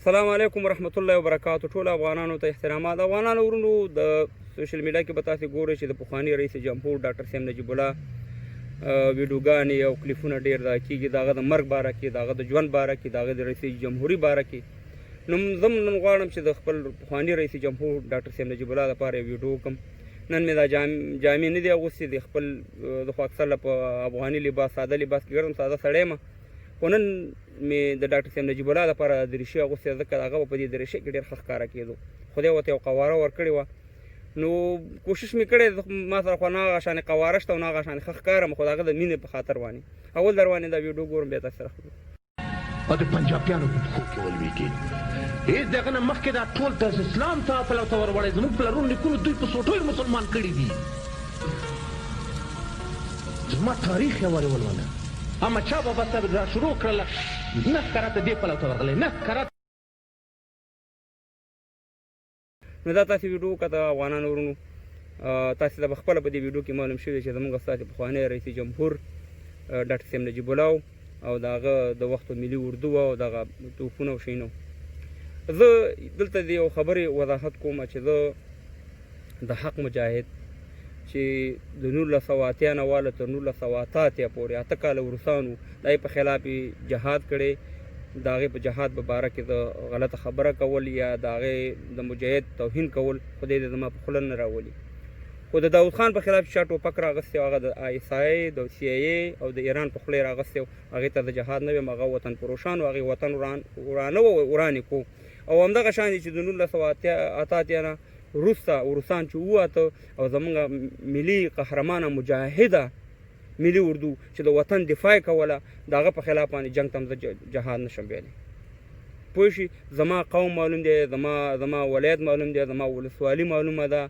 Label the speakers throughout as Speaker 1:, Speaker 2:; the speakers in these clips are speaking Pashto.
Speaker 1: السلام علیکم ورحمت الله وبرکاتو. ټول افغانانو ته احترامات. افغانانو ورونو، د سوشل میډیا کې به تاسو ګورئ چې د پخواني رئیس جمهور ډاکټر سیم نجیب الله ویډیوګانې او کلیپونه ډیر دا کیږي، د هغه د مرګ باره کې، د هغه د ژوند باره کې، د هغه د رئیس جمهوري باره کې. نو زه نن غواړم چې د خپل پخواني رئیس جمهور ډاکټر سیم نجیب الله لپاره یو ویډیو وکړم. نن مې دا جامې نه دي اغوستې، د خپل د خو اکثر په افغاني لباس، ساده لباس کې ګرځم، ساده سړی یم، خو نن مې د ډاکټر صاحب نجیب الله لپاره دریشي اغوستې، ځکه هغه به په دې دریشي کې ډېر ښه ښکاره کېدو. خدای ورته یو قواره ورکړې وه. نو کوشش مې کړی، ما سره خو نه هغه شانې قواره شته او نه هغه شانې ښه ښکارم، خو د هغه د مینې په خاطر باندې اول در باندې دا ویډیو ګورم، بیا تاسو سره خبرې.
Speaker 2: او د پنجابیانو په پښو کې ولوېږي. هېڅ د هغه نه مخکې دا ټول د اسلام ته پلو ته وروړی. زموږ پلرونو نیکونو دوی په سوټیو مسلمان کړي دي. زما تاریخ یې ورې ولوله. احمدشاه بابا صاحب را شروع کړله، نه کرته دې پلو ته ورغلی، نه کرته.
Speaker 1: نو دا تاسو ویډیو وکته افغانانو ورونو، تاسو ته به خپله په دې ویډیو کې معلوم شوی چې زموږ ستاسې پخوانی رئیس جمهور ډاکټر صاحب نجیب الله او د هغه د وخت ملي اردو او دغه توپونه او شیونه. زه دلته د یو خبرې وضاحت کوم چې زه د حق مجاهد چې د 1980 نه واله تر 1988 پورې 8 کاله وروسانو د په خلاف جهاد کړی، د هغې په جهاد په باره کې د غلطه خبره کول یا د هغې د مجاهد توهین کول، خدای دې زما په خوله نه راولي. خو د داود خان په خلاف چې چا ټوپک راغستی، هغه د آی اس آی، د سي آی ای او د ایران په خوله یې راغستی، هغې ته د جهاد نه ویم. هغه وطن فروشان، هغې وطن وران ورانه و وران کو. او همدغه شان چې د 1988 نه وروسته وروسان چې وواته او زمونږ ملي قهرمانه مجاهده ملي اردو چې د وطن دفاع کوله، د هغه په خلاف باندې جنگ ته هم زه جهاد نشم ویلی. پوه شي، زما قوم معلوم دی، زما ولایت معلوم دی، زما ولسوالي معلومه ده.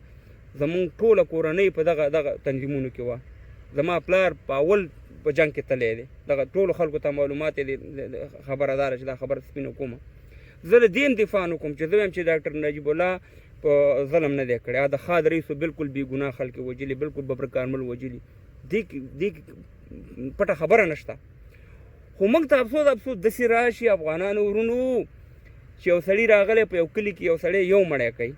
Speaker 1: زمونږ ټوله کورنۍ په دغه دغه تنظیمونو کې وه. زما پلار په اول په جنگ کې تللی دی. دغه ټولو خلکو ته معلومات دي. خبره داره چې دا خبره سپینه کومه، زه له دې هم دفاع نه کوم چې زه وایم چې ډاکټر نجیب الله په ظلم نه دی کړی. د خاد رئیس بالکل بې ګناه خلک وژلي، بالکل ببرک کارمل وژلي. دې کې پټه خبره نشته. خو موږ ته افسوس افسوس داسې راشي افغانانو ورونو چې یو سړی راغلی په یو کلي کې، یو سړی یو مړی کوي،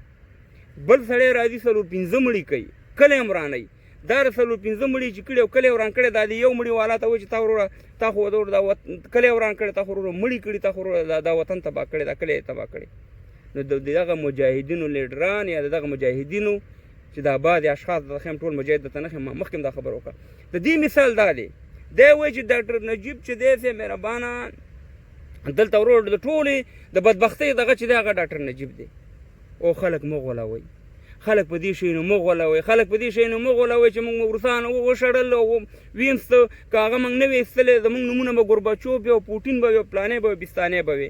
Speaker 1: بل سړی راځي څلور پنځه مړي کوي، کلی هم ورانوي. دا د څلور پنځه مړي چې کړي او کلی وران کړی، دا د یو مړي والا ته وایي چې تا وروره، تا خو دا کلی وران کړی، تا خو وروره مړي کړي، تا خو وروره دا وطن تباه کړی، دا کلی یې تباه کړی. نو د دغه مجاهدینو لیډران یا د دغه مجاهدینو چې دا بعضې اشخاص د ښیم، ټول مجاهد درته نه ښیم، ما مخکې هم دا خبره وکړه. د دې مثال دا دی، دی وایي چې ډاکټر نجیب چې دی سه مهربانه دلته ورور د ټولې د بدبختۍ دغه چې دی هغه ډاکټر نجیب دی. او خلک مه غولوئ، خلک په دې شیانو مه غولوئ، خلک په دې شیانو مه غولوئ چې موږ روسانو وشړل او وینسته. که هغه موږ نه وی ایستلی، زموږ نومونه به ګورباچوف وي او پوټین به وي او پلانی به وي، بستانې به وي.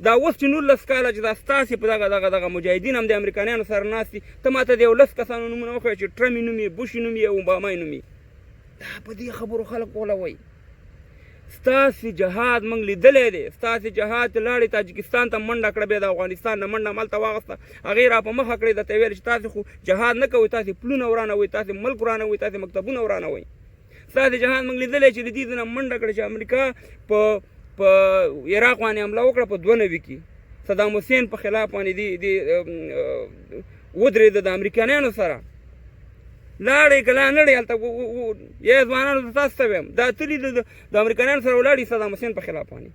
Speaker 1: دا اوس چې 19 کاله چې دا ستاسې په دغه دغه دغه مجاهدین هم د امریکایانو سره ناست دي، ته ماته د یو لس کسانو نومونه وښیه چې ټرمپ یې نوم یې، بوش یې نوم یې، اوباما یې نوم یې. دا په دې خبرو خلک غولوئ. ستاسې جهاد موږ لیدلی دی. ستاسې جهاد چې لاړې تاجکستان ته منډه کړه، بیا د افغانستان نه منډه هم هلته واخیسته، هغې را په مخه کړې، درته ویل چې تاسې خو جهاد نه کوئ، تاسې پلونه ورانوئ، تاسې ملک ورانوئ، تاسې مکتبونه ورانوئ. ستاسې جهاد موږ لیدلی چې د دې ځای نه منډه کړې چې امریکا په عراق باندې حمله وکړه په 92 کې، صدام حسین په خلاف باندې دي ودرېده، د امریکایانو سره لاړې که لا نړې هلته. یا ځوانانو ته تاسو ته وایم، دا تلي د امریکایانو سره ولاړې صدام حسین په خلاف باندې.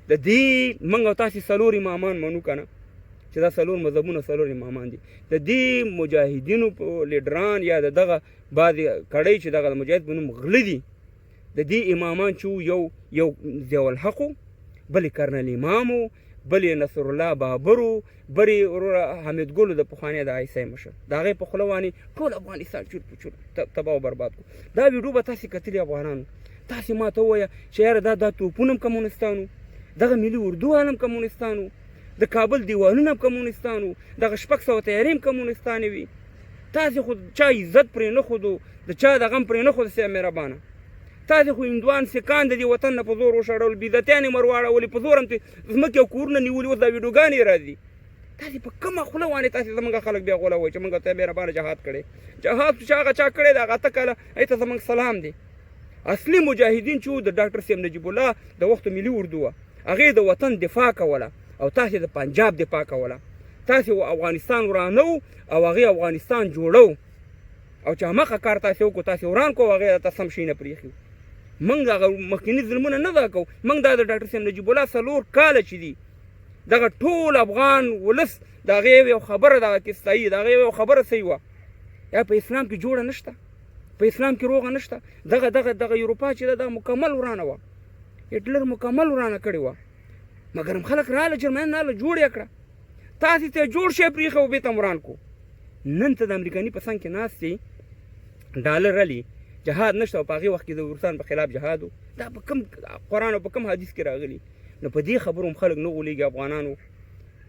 Speaker 1: د دې موږ او تاسې څلور امامان منو که نه، چې دا څلور مذهبونه څلور امامان دي. د دې مجاهدینو په لیډران یا د دغه بعضې کړۍ چې دغه د مجاهد په نوم غله دي، د دې امامان چې یو یو ضیاءالحق و، بل کرنل امام و، بل نصر الله بابر و، بل وروره حمید ګل د پخوانی د آی اس آی مشر، د هغې په خوله باندې ټول افغانستان چور په چور تباه او برباد کړو. دا ویډیو به تاسې کتلي افغانانو. تاسې ما ته ووایه چې یاره دا توپونه هم کمونستانو، دغه ملي اردو هم کمونستانو، د کابل دیوالونه هم کمونستانو، دغه 600 طیارې هم کمونستانې وي. تاسې خو چا عزت پرې نه ښودو، د چا دغه هم پرې نه ښود. سه مهربانه، تاسې خو هندوان سکان د دې وطن نه په زور وشړول، بېعزتیانې مر واړولې، په زور هم ترې ځمکې او کورونه نیولي. اوس دا ویډیوګانې راځي. تاسې په کومه خوله باندې تاسې زمونږ خلک بیا غولوئ چې مونږ ته مهربانه جهاد کړی؟ جهاد چې هغه چا کړی دی، هغه 8 کاله، هغې ته زمونږ سلام دی. اصلي مجاهدین چې د ډاکټر صاحب نجیب الله د وخت ملي اردو وه، هغې د وطن دفاع کوله. او تاسې د پنجاب دفاع کوله. تاسې افغانستان ورانو او هغې افغانستان جوړو، او چې هماغه کار تاسې وکړو، تاسې وران کړو، هغې راته سم شي نه پرېښي. موږ هغه مخکیني ظلمونه نه دا کوو. موږ دا د ډاکټر صاحب نجیب الله 4 کاله چې دي، دغه ټول افغان ولس د هغې یو خبره دغه کې ستایي، د هغې یو خبره صحیح وه. یا په اسلام کې جوړه نشته، په اسلام کې روغه نشته. دغه دغه دغه یوروپا چې ده، دا مکمل ورانه وه، هټلر مکمل ورانه کړې وه، مګر هم خلک راغله، جرمنیان راغله، جوړ یې کړه. تاسې ته جوړ شی پرېښی او بېرته هم وران کړو. نن ته د امریکاني په څنګ کې ناست یې، ډالر الي، جهاد نشته، او په هغې وخت کې د روسانو په خلاف جهاد و. دا په کوم قرآن او په کوم حدیث کې راغلي؟ نو په دې خبرو هم خلک نه غولېږي. افغانانو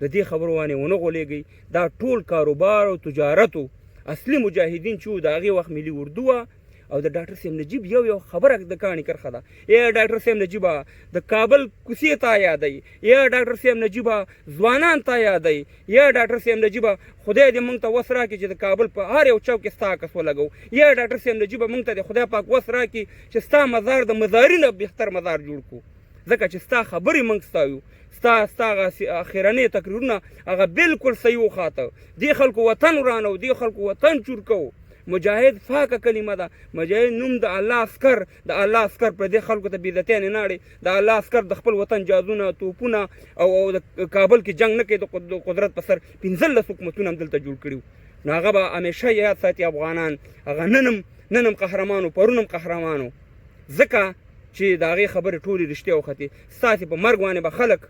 Speaker 1: د دې خبرو باندې ونه غولېږئ. دا ټول کاروبار او تجارت و. اصلي مجاهدین چې وو، د هغې وخت ملي اردو وه. او د ډاکټر صاحب نجیب یو یو خبره د کاڼي کرښه ده. ای ډاکټر صاحب نجیبه، د کابل کوڅې تا یادوي. ای ډاکټر صاحب نجیبه، ځوانان تا یادوي. ای ډاکټر صاحب نجیبه، خدای دې موږ ته وس راکړي چې د کابل په هر یو چوک کې ستا عکس ولګوو. ای ډاکټر صاحب نجیبه، موږ ته دې خدای پاک وس راکړي چې ستا مزار د مزاري نه بهتر مزار جوړ کړو، ځکه چې ستا خبرې موږ ستایو. ستا ستا هغه اخرنۍ تقریرونه هغه بالکل صحیح وخاته. دې خلکو وطن ورانو، دې خلکو وطن چور کوو. مجاهد فاکه کلمه ده، مجاهد نوم د الله عسکر، د الله عسکر پر دې خلکو ته بېعزتیانې نه اړي. د الله عسکر د خپل وطن جازونه، توپونه او د کابل کې جنګ نه کوي د قدرت په سر. 15 حکومتونه هم دلته جوړ کړي وو. نو هغه به همیشه یاد ساتي افغانان. هغه نن هم قهرمانو، پرون هم قهرمانو، ځکه چې د هغې خبرې ټولې رښتیا وختې. ستاسې په مرګ باندې به خلک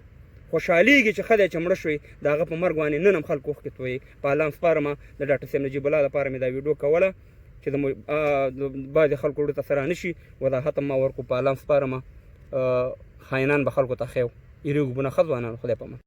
Speaker 1: خوشحالېږي چې ښه دی چې مړه شوې، د هغه په مرګ باندې نن هم خلک اوښکې تویې. په الله هم سپارمه. د ډاکټر صاحب نجیب الله لپاره مې دا ویډیو کوله چې د بعضې خلکو زړه ته څه رانه شي، وضاحت هم ما ورکړو. په الله هم سپارمه. خاینان به خلکو ته ښیو. ایریږو بونه ښه ځوانانو، خدای په امان.